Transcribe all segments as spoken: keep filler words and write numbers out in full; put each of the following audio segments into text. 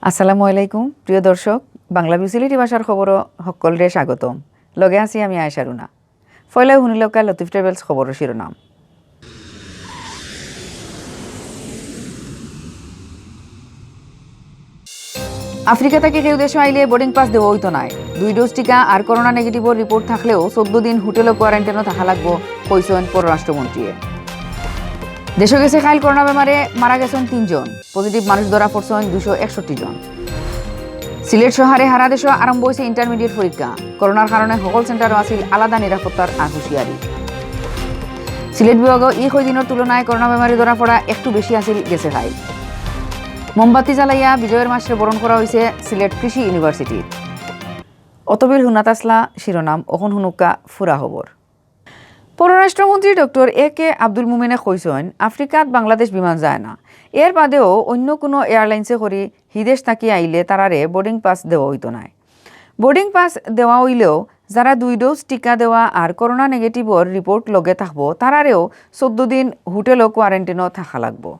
আসসালামু আলাইকুম প্রিয় দর্শক, বাংলা বিসিলিটি ভাষার খবরো হক্কলরে স্বাগতম। লগে আছি আমি আয়েশা রুনা। পয়লা হুনিলউক্কা লতিফ ট্রাভেলস খবরর শিরোনাম। আফ্রিকা থাকি কেউ দেশো আইলে বোর্ডিং পাস দেওয়া অইতো নায়। দুই ডোজ টিকা আর করোনা নেগেটিভর রিপোর্ট থাকলেও চৌদ্দ দিন হোটেলো কোয়ারেন্টাইনো থাকা লাগবো, কইছইন পররাষ্ট্রমন্ত্রীয়ে। দেশো গেছে কাইল করোনা বেমারে মারা গেছইন তিনজন, পজিটিভ মানুষ ধরা পড়ছইন দুইশো একষট্টি জন। সিলেট শহরে হারা দেশো আরম্ভ অইছে ইন্টারমিডিয়েট পরীক্ষা। করোনার কারণে হকল সেন্টারো আছিল আলাদা নিরাপত্তার আর হুঁশিয়ারি। সিলেট বিভাগো ই কয়দিনর তুলনায় করোনা বেমারি ধরা পড়া একটু বেশি আছিল গেছে কাইল। মোমবাতি জ্বালাইয়া বিজয়ের মাসরে বরণ করা অইছে সিলেট কৃষি ইউনিভার্সিটির। অতবিল হুনাত আছলা শিরোনাম, অখন হুনুক্কা ফুরা খবর। পররাষ্ট্রমন্ত্রী ডক্টর এ কে আব্দুল মোমেনে কইছইন, আফ্রিকাত বাংলাদেশ বিমান যায় না। এর বাদেও অইন্য কুনু এয়ারলাইন্সে করি হিদেশ থাকি আইলে তারারে বোর্ডিং পাস দেওয়া অইতো নায়। বোর্ডিং পাস দেওয়া অইলেও যারা দুই ডোজ টিকা দেওয়া আর করোনা নেগেটিভর রিপোর্ট লগে থাকবো, তারারেও চৌদ্দ দিন হোটেলো কোয়ারেন্টাইনো থাকা লাগবো।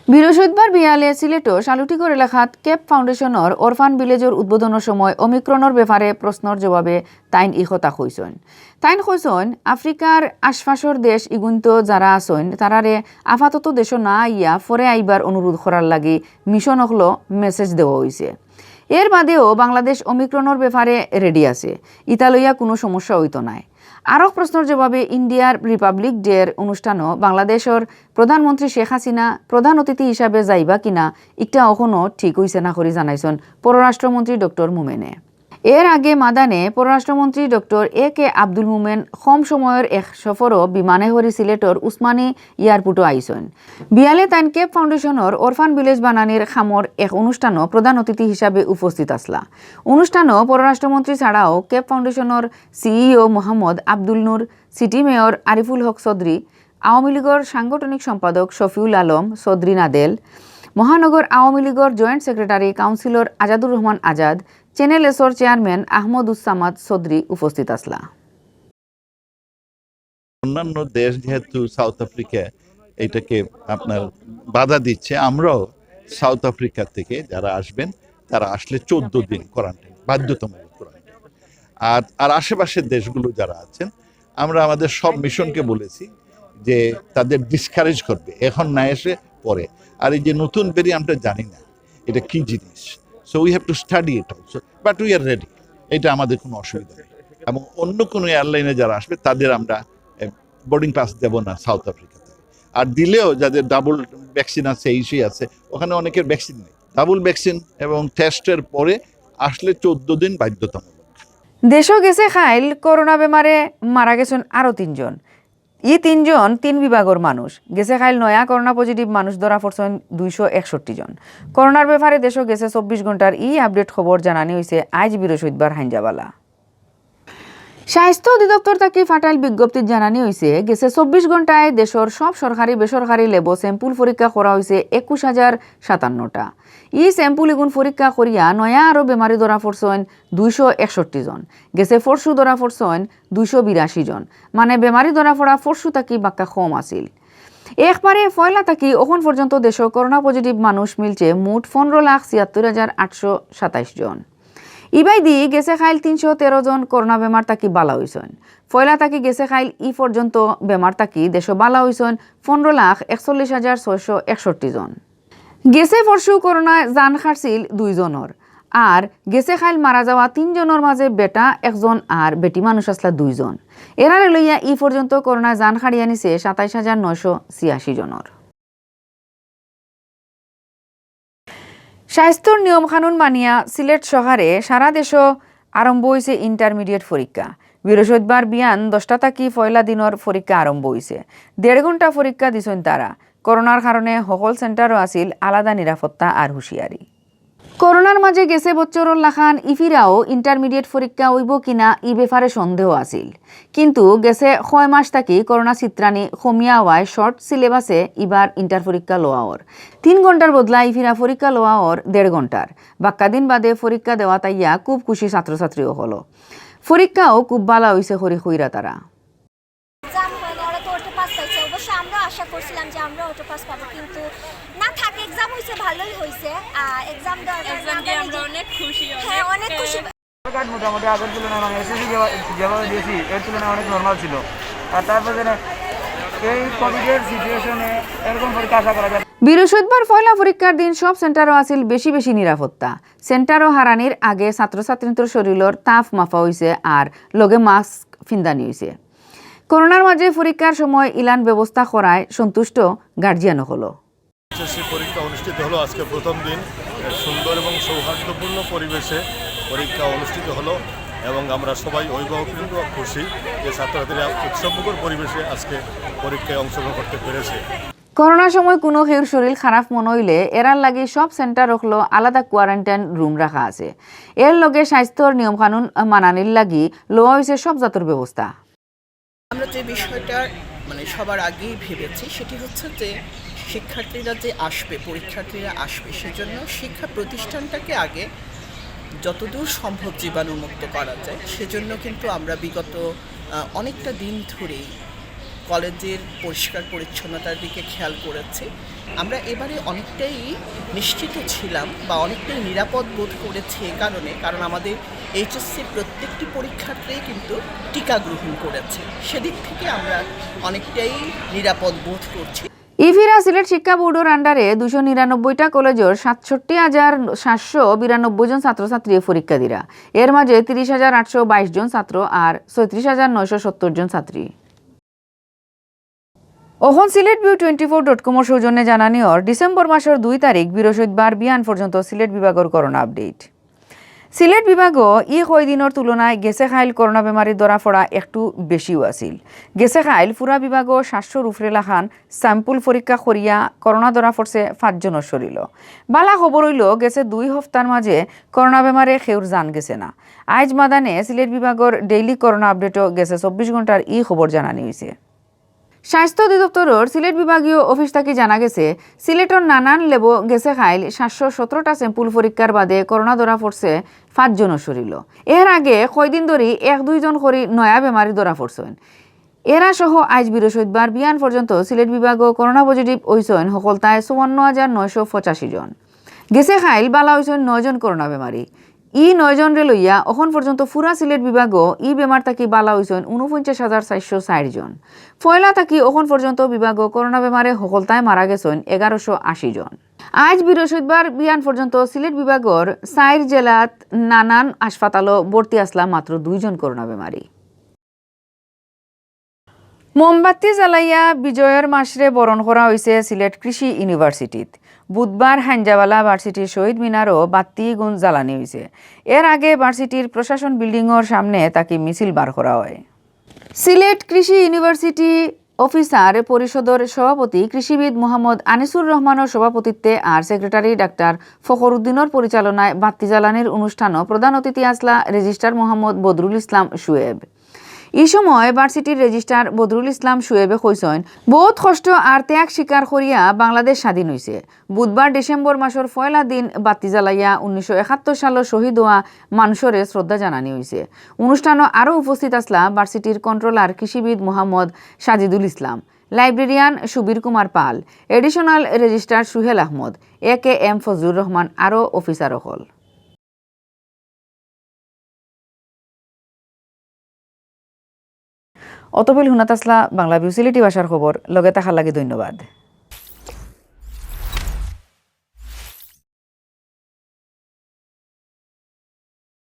বৃহস্পতিবার বিয়ালে সিলেটো শালুটিগড় এলাকাত কেপ ফাউন্ডেশনর অরফান ভিলেজর উদ্বোধনর সময় ওমিক্রনর বেপারে প্রশ্নর জবাবে তাইন ই কথা কইছইন। তাইন কইছইন, আফ্রিকার আশপাশর দেশ ইগুইন্তো যারা আছইন, তারারে আপাতত দেশো না আইয়া পরে আইবার অনুরোধ করার লাগি মিশন অকলো মেসেজ দেওয়া অইছে। এর বাদেও বাংলাদেশ ওমিক্রনর বেপারে রেডি আছে, ইতা লইয়া কুনু সমস্যা অইতো নায়। আরক প্রশ্নর জবাবে ইন্ডিয়ার রিপাবলিক ডের অনুষ্ঠানো বাংলাদেশর প্রধানমন্ত্রী শেখ হাসিনা প্রধান অতিথি হিসাবে যাইবা কিনা, ইকটা অখনো ঠিক অইছে না করি জানাইছইন পররাষ্ট্রমন্ত্রী ডক্টর মোমেনে। এর আগে মাদানে পররাষ্ট্রমন্ত্রী ডক্টর এ কে আব্দুল মোমেন কম সময়র এক সফরো বিমানে করি সিলেটর উসমানী এয়ারপোর্টো আইছইন। বিয়ালে তাইন কেপ ফাউন্ডেশনর অরফান ভিলেজ বানানির কামর এক অনুষ্ঠানো প্রধান অতিথি হিসাবে উপস্থিত আছলা। অনুষ্ঠানো পররাষ্ট্রমন্ত্রী ছাড়াও কেপ ফাউন্ডেশনর সিইও মোহাম্মদ আব্দুল নূর, সিটি মেয়র আরিফুল হক চৌধুরী, আওয়ামী লীগর সাংগঠনিক সম্পাদক শফিউল আলম চৌধুরী নাদেল, মহানগর আওয়ামী লীগর জয়েন্ট সেক্রেটারি কাউন্সিলর আজাদুর রহমান আজাদ, চ্যানেল এসর চেয়ারম্যান আহমদ উস সামাদ চৌধুরী উপস্থিত আছলা। অন্যান্য দেশ যেহেতু সাউথ আফ্রিকা এটাকে আপনার বাধা দিচ্ছে, আমরাও সাউথ আফ্রিকা থেকে যারা আসবেন, তারা আসলে চৌদ্দ দিন কোয়ারেন্টাইন, বাধ্যতামূলক কোয়ারেন্টাইন। আর আর আশেপাশের দেশগুলো যারা আছেন, আমরা আমাদের সব মিশনকে বলেছি যে তাদের ডিসকারেজ করবে, এখন না এসে পরে। আর এই যে নতুন ভেরিয়েন্ট, আমরা জানি না এটা কি জিনিস, so we have to study it also, but we are ready। এটা আমাদের কোনো অসুবিধা নেই। এবং অন্য কোনো এয়ারলাইনে যারা আসবে, তাদের আমরা বোর্ডিং পাস দেব না সাউথ আফ্রিকাতে। আর দিলেও যাদের ডাবল ভ্যাকসিন আছে, এই সেই আছে, ওখানে অনেকের ভ্যাকসিন নেই। ডাবল ভ্যাকসিন এবং টেস্টের পরে আসলে চৌদ্দ দিন বাধ্যতামূলক। দেশো গেছে কাইল করোনা বেমারে মারা গেছইন আরো তিনজন। ই তিনজন তিন বিভাগর মানুষ। গেছে কাইল নয়া করোনা পজিটিভ মানুষ ধরা পড়ছইন দুইশো একষট্টি জন। করোনার বেপারে দেশো গেছে চব্বিশ ঘন্টার ই আপডেট খবর জানানি অইছে আইজ বৃহস্পতিবার হাইঞ্জাবালা। স্বাস্থ্য অধিদপ্তর থাকি ফাটাইল বিজ্ঞপ্তিত জানানি অইছে, গেছে চব্বিশ ঘন্টায় দেশর সব সরকারি বেসরকারি ল্যাবো স্যাম্পল পরীক্ষা করা অইছে একুশ হাজার সাতান্নটা। ই স্যাম্পল ইগুন পরীক্ষা করিয়া নয়া আরো বেমারি ধরা পড়ছইন দুইশো একষট্টি জন। গেছে পরশু ধরা পড়ছইন দুইশো বিরাশি জন। মানে বেমারি ধরা পড়া পরশু থাকি বাক্কা কম আছিল। একবারে পয়লা থাকি অখন পর্যন্ত দেশো করোনা পজিটিভ মানুষ মিলছে মোট পনেরো লাখ ছিয়াত্তর হাজার আটশো সাতাইশ জন। ইবায়দি গেছে কাইল তিনশো তেরো জন করোনা বেমার থাকি বালা অইছইন। পয়লা থাকি গেছে কাইল ই পর্যন্ত বেমার থাকি দেশো বালা অইছইন পনেরো লাখ একচল্লিশ হাজার ছয়শো একষট্টি জন। গেছে পরশু করোনায় জান হারছিল দুইজনর। আর গেছে কাইল মারা যাওয়া তিনজনর মাঝে বেটা একজন আর বেটি মানুষ আছলা দুইজন। এরারে লইয়া ই পর্যন্ত করোনায় জান হারিয়া নিছে সাতাইশ হাজার নয়শো ছিয়াশি জনর। স্বাস্থ্যর নিয়ম কানুন মানিয়া সিলেট শহরে সারা দেশো আরম্ভ অইছে ইন্টারমিডিয়েট পরীক্ষা। বৃহস্পতিবার বিয়ান দশটা থাকি পয়লা দিনর পরীক্ষা আরম্ভ অইছে। দেড় ঘন্টা পরীক্ষা দিছইন তারা। করোনার কারণে হকল সেন্টারো আছিল আলাদা নিরাপত্তা আর হুঁশিয়ারি। করোনার মাঝে গেছে বছরর লাখান ইফিরাও ইন্টারমিডিয়েট পরীক্ষা অইবো কিনা ই বেপারে সন্দেহ আছিল। কিন্তু গেছে কয় মাস থাকি করোনা ছিতরানি কমিয়া অওয়ায় শর্ট সিলেবাসে ইবার ইন্টার পরীক্ষা লওয়া অর। তিন ঘন্টার বদলা ইফিরা পরীক্ষা লওয়া অর দেড় ঘন্টার। বাক্কা দিন বাদে পরীক্ষা দেওয়াত আইয়া খুব খুশি ছাত্রছাত্রী অকলও। পরীক্ষাও খুব বালা অইছে করি কইরা তারা। পাস পাইছে। অবশ্য আমরাও আশা করছিলাম যে আমরাও অটো পাস পাবো, কিন্তু না থাক, এক্সাম হয়েছে, ভালোই হয়েছে। এক্সাম দেওয়ার কারণে এক্সাম আমরা দিয়ে আমরা নিজে- অনেক খুশি। হ্যাঁ, অনেক অনেক খুশি। কার্ড মোটামুটি আগের তুলনায়, মানে এসএসসি যেভাবে দিয়েছি এর তুলনায় অনেক নর্মাল ছিল। আর তারপর যেন এই কোভিডের সিচুয়েশনে এরকম পরীক্ষা আশা করা যায়। বৃহস্পতিবার পয়লা পরীক্ষার দিন সব সেন্টারও আছিল বেশি বেশি নিরাপত্তা। সেন্টারও হারানির আগে ছাত্রছাত্রীর শরীরর তাপ মাপা হইছে আর লগে মাস্ক ফিন্দানি হইছে। করোনার মাঝে পরীক্ষার সময় ইলান ব্যবস্থা করায় সন্তুষ্ট গার্জিয়ান হলো। এইচএসসি পরীক্ষা অনুষ্ঠিত হলো আজকে প্রথম দিন। সুন্দর এবং সৌহার্দ্যপূর্ণ পরিবেশে পরীক্ষা অনুষ্ঠিত হলো এবং আমরা সবাই অভিভাবকবৃন্দ খুশি যে ছাত্রছাত্রীরা উৎসবমুখর পরিবেশে আজকে পরীক্ষায় অংশগ্রহণ করতে পেরেছে। করোনার সময় কোনো কেউর শরীর খারাপ মনে হইলে এরার লাগি সব সেন্টার হকলো আলাদা কোয়ারেন্টাইন রুম রাখা আছে। এর লগে স্বাস্থ্যর নিয়মকানুন মানানির লাগি লওয়া হইছে সব জাতর ব্যবস্থা। আমরা যে বিষয়টা মানে সবার আগেই ভেবেছি সেটি হচ্ছে যে শিক্ষার্থীরা যে আসবে, পরীক্ষার্থীরা আসবে, সেজন্য শিক্ষা প্রতিষ্ঠানটাকে আগে যতদূর সম্ভব জীবাণুমুক্ত করা যায় সেজন্য কিন্তু আমরা বিগত আহ, অনেকটা দিন ধরেই কলেজের পরিষ্কার পরিচ্ছন্নতার দিকে খেয়াল করেছি। আমরা এবারে অনেকটাই নিশ্চিত ছিলাম বা অনেকটাই নিরাপদ বোধ করেছি এ কারণে, কারণ আমাদের এইচএসসির প্রত্যেকটি পরীক্ষার্থী কিন্তু টিকা গ্রহণ করেছে। সেদিক থেকে আমরা অনেকটাই নিরাপদ বোধ করছি। ইফিরা সিলেট শিক্ষা বোর্ডর আন্ডারে দুশো নিরানব্বইটা কলেজর সাতষট্টি হাজার সাতশো বিরানব্বই জন ছাত্রছাত্রী পরীক্ষা দিরা। এর মাঝে তিরিশ হাজার আটশো বাইশ জন ছাত্র আর ছয়ত্রিশ হাজার নয়শো সত্তর জন ছাত্রী। অখন Sylhet view twenty four dot কমর সৌজন্যে জানানি অর ডিসেম্বর মাসর দুই তারিখ বৃহস্পতিবার বিয়ান পর্যন্ত সিলেট বিভাগর করোনা আপডেট। সিলেট বিভাগও ই কয়দিনর তুলনায় গেছে কাইল করোনা বেমারি ধরা পড়া একটু বেশিও আছিল। গেছে কাইল পুরা বিভাগও সাতশোর উপরে লাখান স্যাম্পল পরীক্ষা করিয়া করোনা ধরা পড়ছে পাঁচজনর শরীরও। বালা খবর অইলো গেছে দুই হপ্তার মাঝে করোনা বেমারে কেউর জান গেছে না। আইজ মাদানে সিলেট বিভাগর ডেইলি করোনা আপডেটও গেছে চব্বিশ ঘন্টার ই খবর জানানি হইছে। স্বাস্থ্য অধিদপ্তরর সিলেট বিভাগীয় অফিস থাকি জানা গেছে, সিলেটর নানান লেবো গেছে কাইল সাতশো সতেরোটা স্যাম্পল পরীক্ষার বাদে করোনা ধরা পড়ছে পাঁচজনর শরীরও। এর আগে কয়দিন ধরি এক দুইজন করি নয়া বেমারি ধরা পড়ছইন। এরা সহ আইজ বৃহস্পতিবার বিয়ান পর্যন্ত সিলেট বিভাগও করোনা পজিটিভ অইছইন হকলতায় চুয়ান্ন হাজার নয়শো পঁচাশি জন। গেছে কাইল বালা অইছইন নয়জন করোনা বেমারি। ই নয়জনরে লইয়া অখন পর্যন্ত পুরা সিলেট বিভাগও ই বেমার থাকি বালা অইছইন ঊনপঞ্চাশ হাজার চারশো চাইর জন। পয়লা থাকি অখন পর্যন্ত বিভাগও করোনা বেমারে হকলতায় মারা গেছইন এগারোশো আশি জন। আইজ বৃহস্পতিবার বিয়ান পর্যন্ত সিলেট বিভাগর চাইর জেলাত নানান হাসপাতালও ভর্তি আছলা মাত্র দুইজন করোনা বেমারি। মোমবাতি জ্বালাইয়া বিজয়র মাসরে বরণ করা অইছে সিলেট কৃষি ইউনিভার্সিটিত। বুধবার হাইঞ্জাবালা ভার্সিটির শহীদ মিনারও বাতি গুণ জ্বালানি অইছে। এর আগে ভার্সিটির প্রশাসন বিল্ডিংর সামনে থাকি মিছিল বার করা অয়। সিলেট কৃষি ইউনিভার্সিটি অফিসার পরিষদর সভাপতি কৃষিবিদ মোহাম্মদ আনিসুর রহমানর সভাপতিত্বে আর সেক্রেটারি ডাক্তার ফখরুদ্দিনর পরিচালনায় বাতি জ্বালানির অনুষ্ঠানও প্রধান অতিথি আছলা রেজিস্ট্রার মোহাম্মদ বদরুল ইসলাম শুয়েব। ই সময় ভার্সিটির রেজিস্ট্রার বদরুল ইসলাম শুয়েবে কইছইন, বউত কষ্ট আর ত্যাগ স্বীকার করিয়া বাংলাদেশ স্বাধীন অইছে। বুধবার ডিসেম্বর মাসর পয়লা দিন বাতি জ্বালাইয়া উনিশশো একাত্তর সালর শহীদ অওয়া মানষরে শ্রদ্ধা জানানি অইছে। অনুষ্ঠানো আরও উপস্থিত আছলা ভার্সিটির কন্ট্রোলার কৃষিবিদ মোহাম্মদ সাজিদুল ইসলাম, লাইব্রেরিয়ান সুবীর কুমার পাল, এডিশনাল রেজিস্ট্রার সুহেল আহমদ, এ কে এম ফজলুর রহমান আরও অফিসার অকল। অতবিল হুনাত আছলা বাংলা ভিউ সিলেটি ভাষার খবর, লগে থাকার লাগি ধন্যবাদ।